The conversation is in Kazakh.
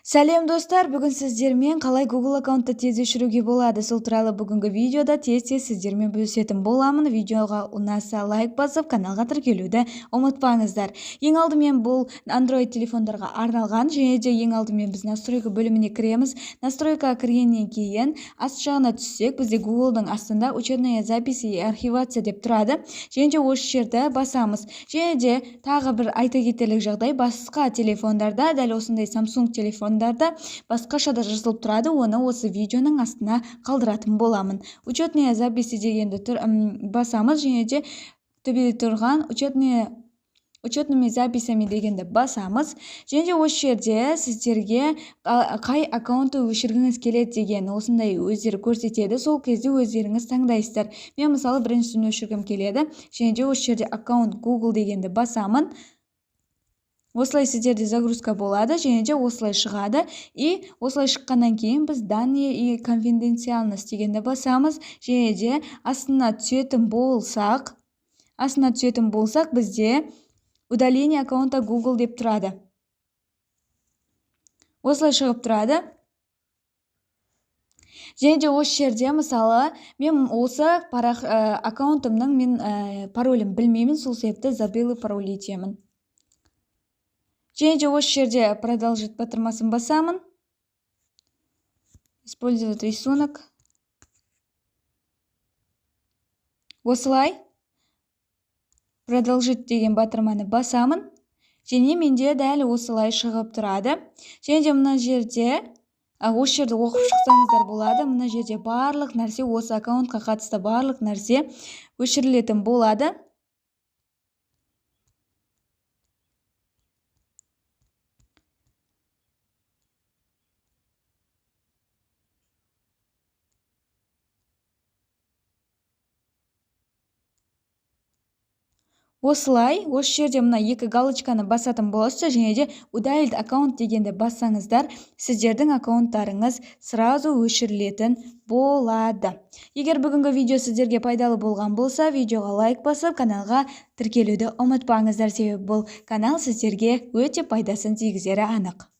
Сәлем, достар! Бүгін сіздермен қалай Google аккаунтты тез өшіруге болады, сол туралы бүгінгі видеода тез-тез сіздермен бөлісетін боламын. Видеоға ұнаса, лайк басып, каналға тіркелуді ұмытпаңыздар. Ең алдымен бұл Android телефондарға арналған және де ең алдымен біз настройка бөліміне кіреміз. Настройкаға кіргеннен кейін аст жағына түссек, бізде Google'дың астында «Учетные записи и архивация» деп тұрады және де осы жерді басамыз. Және де тағы бір айта кетерлік жағдай: басқа телефондарда, дәл осындай Samsung телефондарда басқаша да жазылып тұрады, оны осы видеоның астына қалдыратын боламын. «Учетные записи» дегенді басамыз және де төбеде тұрған «Учетными записями» дегенді басамыз. Және де осы жерде сіздерге қай аккаунтты өшіргіңіз келеді деген осындай өздері көрсетеді. Сол кезде өздеріңіз таңдайсыздар. Мен, мысалы, біріншісін өшіргім келеді және де осы жерде «Аккаунт Google» дегенді басамын. Осылай сіздерде загрузка болады және де осылай шығады. И осылай шыққаннан кейін біз «Данные и конфиденциальность» дегенді басамыз және де астына түсетін болсақ, бізде «Удаление аккаунта Google» деп тұрады. Осылай шығып тұрады. Және де осы жерде, мысалы, мен осы парақ аккаунтымның мен паролін білмеймін, сол себепті «Забыла пароль» етемін. Және де осы жерде «Продолжить» батырмасын басамын. «Использовать рисунок». Осылай «Продолжить» деген батырманы басамын және менде дәл осылай шығып тұрады. Және де мына жерде, осы жерде оқып шықсаңыздар болады. Мына жерде барлық нәрсе, осы аккаунтқа қатысты барлық нәрсе өшірілетін болады. Осылай осы жерде мына екі галочканы басатын боласыздар және де «Удалить аккаунт» дегенді бассаңыздар, сіздердің аккаунттарыңыз сразу өшірілетін болады. Егер бүгінгі видео сіздерге пайдалы болған болса, видеоға лайк басып, каналға тіркелуді ұмытпаңыздар, себебі бұл канал сіздерге өте пайдасын тигізері анық.